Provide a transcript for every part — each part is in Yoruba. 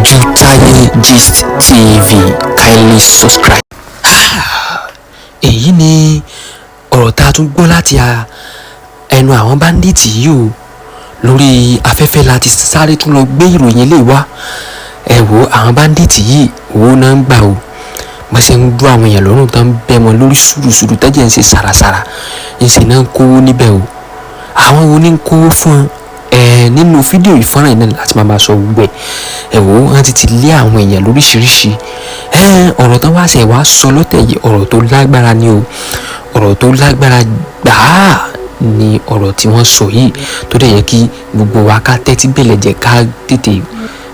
Ojútáyé Gist TV, kindly subscribe. Èyí ni ọ̀rọ̀ tá a tún gbọ́ láti ẹnu àwọn bandits yìí o. Lórí afẹ́fẹ́ la ti sáré tún lọ gbé ìròyìn eléyìí wá. Ẹ wo àwọn bandits yìí, owó náà ń gbà o. Bọ́n ṣe ń dún àwọn èèyàn lọ́rùn tán, ń bẹ́ wọn lórí sùrùsùrù, tẹ́jẹ̀ ń ṣe sàràsàrà, ń ṣe náà ń kówó níbẹ̀ o. Àwọn wo ní ń kówó fún ẹ? Nínú fídíò ìfọ́nrán yìí náà láti máa sọ gbogbo ẹ̀. Ẹ wò ó, wọ́n ti lé àwọn èèyàn lóríṣiríṣi. Ẹ ọ̀rọ̀ tán wá ṣe wá sọ lọ́tẹ̀ yìí, ọ̀rọ̀ tó lágbára ni o. Ọ̀rọ̀ tó lágbára gbàá ni ọ̀rọ̀ tí wọ́n sọ yìí, tó dẹ̀ yẹ kí gbogbo wa ká tẹ́tí bẹ̀lẹ̀ jẹ́, ká tètè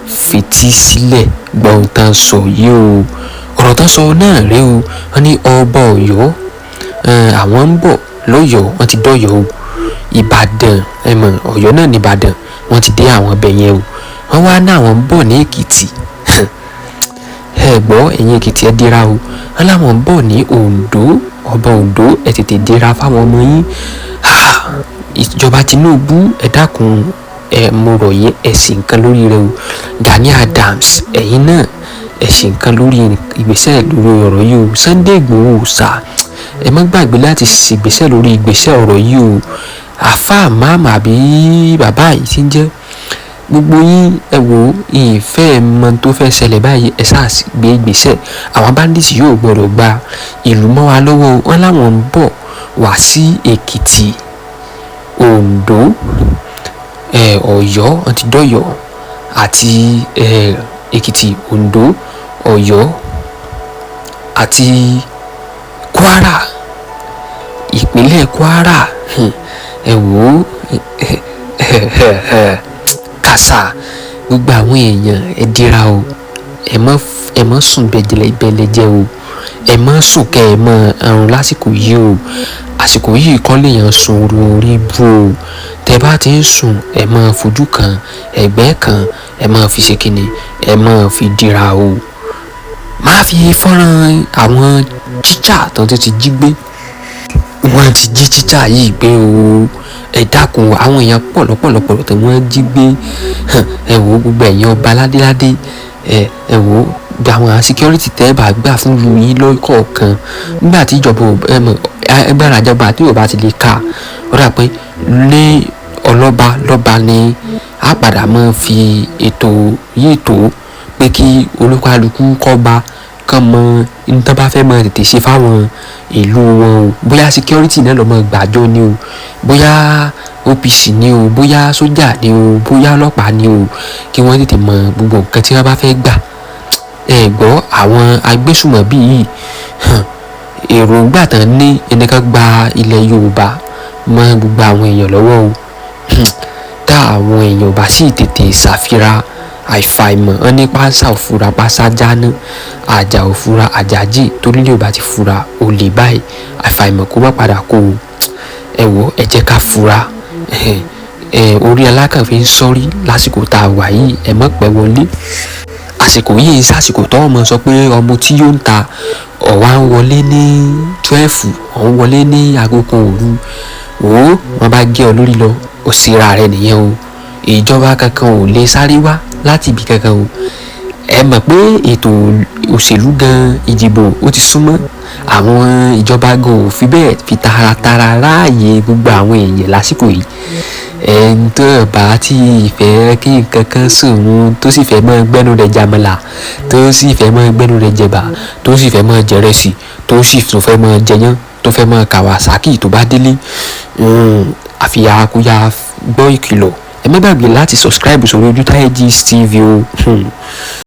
fetí sílẹ̀ gbọ́ ohun tán sọ yìí o. Ọ̀rọ̀ tán sọ náà rèé o. Wọ́n ní ọba Ọ̀yọ́, àwọn ń bọ̀ lọ́yọ̀ọ́, wọ́n ti dọ́yọ̀ọ́ o. Ìbàdàn, ẹ mọ̀, Ọ̀yọ́ náà ní Ìbàdàn, wọ́n ti dé àwọn ibẹ̀ yẹn o. Wọ́n wá ní àwọn ń bọ̀ ní Èkìtì. Ẹ gbọ́, ẹ̀yin Èkìtì, ẹ dira o. Wọ́n láwọn ń bọ̀ ní Oǹdó. Ọba Oǹdó, ẹ tètè dira fáwọn ọmọ yín. Ìjọba Tinubu, ẹ dákun, ẹ mo rọ̀ yín, ẹ sì nǹkan lórí rẹ o. Gani Adams, ẹ̀yin náà ẹ sì nǹkan lórí ìgbésẹ̀ lórí ọ̀rọ̀ yìí o. Sunday Igboho ṣá, ẹ má gbàgbé láti ṣègbésẹ̀ lórí ìgbésẹ̀ ọ̀rọ̀ yìí o. Àáfàá máàmá àbí bàbá yìí ti ń jẹ́ gbogbo yín, ẹ wò ó, ìfẹ́ mọ tó fẹ́ ṣẹlẹ̀ báyìí, ẹ ṣáà gbé ìgbésẹ̀. Àwọn bandits yóò gbọ́dọ̀ gba ìlú mọ́ wa lọ́wọ́. Wọn láwọn ń bọ̀ wá sí Èkìtì, Oǹdó, Ọ̀yọ́, wọ́n ti dọ́yọ̀, àti Èkìtì, Oǹdó, Ọ̀yọ́ àti Kwara, ìpínlẹ̀ Kwara. Ẹ wò ó, kàṣà gbogbo àwọn èèyàn, ẹ dira o. Ẹ má sùn bẹ̀lẹ̀jẹ̀ o. Ẹ má sùn kẹ́ ẹ mọ àrùn lásìkò yìí o. Àsìkò yìí kọ́ lèèyàn sùn orí bú o. Tẹ bá ti ń sùn, ẹ máa fojú kan ẹ̀gbẹ́ kan, ẹ máa fi ṣe kíni, ẹ máa fi dira o. Máa fi fọ́nrán àwọn tíṣà tán tó ti jí gbé. Wọ́n ti jí tíṣà yìí gbé o. Ẹ dákun, àwọn èèyàn pọ̀ lọ́pọ̀lọpọ̀ tí wọ́n jí gbé. Ẹ wò ó, gbogbo ẹ̀yin ọba ládéládé, ẹ wò ó, gba àwọn security tẹ́ bá gbà fún lu yín lọ́kọ̀ọ̀kan nígbà tí ìjọba, ẹ mọ̀, agbára ìjọba tí ò bá ti lè ka ó dà pé ní ọlọ́ba lọ́ba ni á padà máa fi ètò yìí tó pé kí olúkálukú kọ́ba kán mọ nítorí bá fẹ́ mọ tètè ṣe fáwọn ìlú wọn o. Bóyá security náà lọ́mọ gbàjọ ni o, bóyá OPC ni o, bóyá sójà ni o, bóyá ọlọ́pàá ni o, kí wọ́n tètè mọ gbogbo nǹkan tí wọ́n bá fẹ́ gbà. Ẹ gbọ́, àwọn agbésùmọ̀bí yìí, èròǹgbà tán ní ẹnìkan gba ilẹ̀ Yorùbá mọ́ gbogbo àwọn èèyàn lọ́wọ́ o. Tá àwọn èèyàn bá sì tètè ṣàfira, àìfàìmọ̀, wọn ní pánsá òfura pásá jáná, àjà òfura àjàjì, torí lè bá ti fura olè báyìí, àìfàìmọ̀ kó má padà kó o. Ẹ wò, ẹ jẹ́ ká fura. Ẹ orí alákànfin ń sọrí lásìkò tá a wà yìí. Ẹ mọ̀ pẹ́ wọlé. Àsìkò yìí ń sàsìkò tó ọmọ sọ pé ọmọ tí yóò ń ta ọ̀wá ń wọlé ní 12, ọ̀ ń wọlé ní aago kan òru. Wò ó, wọn bá gé ọ lórí lọ, ó sì ra rẹ nìyẹn o. Ìjọba kankan ò lè sáré wá láti ibì kankan o. Ẹ mọ̀ pé ètò òṣèlú gan, ìdìbò ó ti súnmọ́. Àwọn ìjọba gan ò fi bẹ́ẹ̀ fi taratara ráàyè gbogbo àwọn èèyàn lásìkò yìí. Ẹni tó bá tí ìfẹ́ kí nǹkan kan sùn, tó sì fẹ́ mọ́ gbẹ́nu rẹ̀ jàmàlà, tó sì fẹ́ mọ́ gbẹ́nu rẹ̀ jẹ̀bà, tó sì fẹ́ mọ́ jẹrẹsì, tó sì tún fẹ́ mọ́ jẹyán, tó fẹ́ mọ́ Kawasaki tó bá délé, àfi kó yá gbọ́ ìkìlọ̀. Ẹ má gbàgbé láti subscribe sórí Ojútáyé Gist TV o.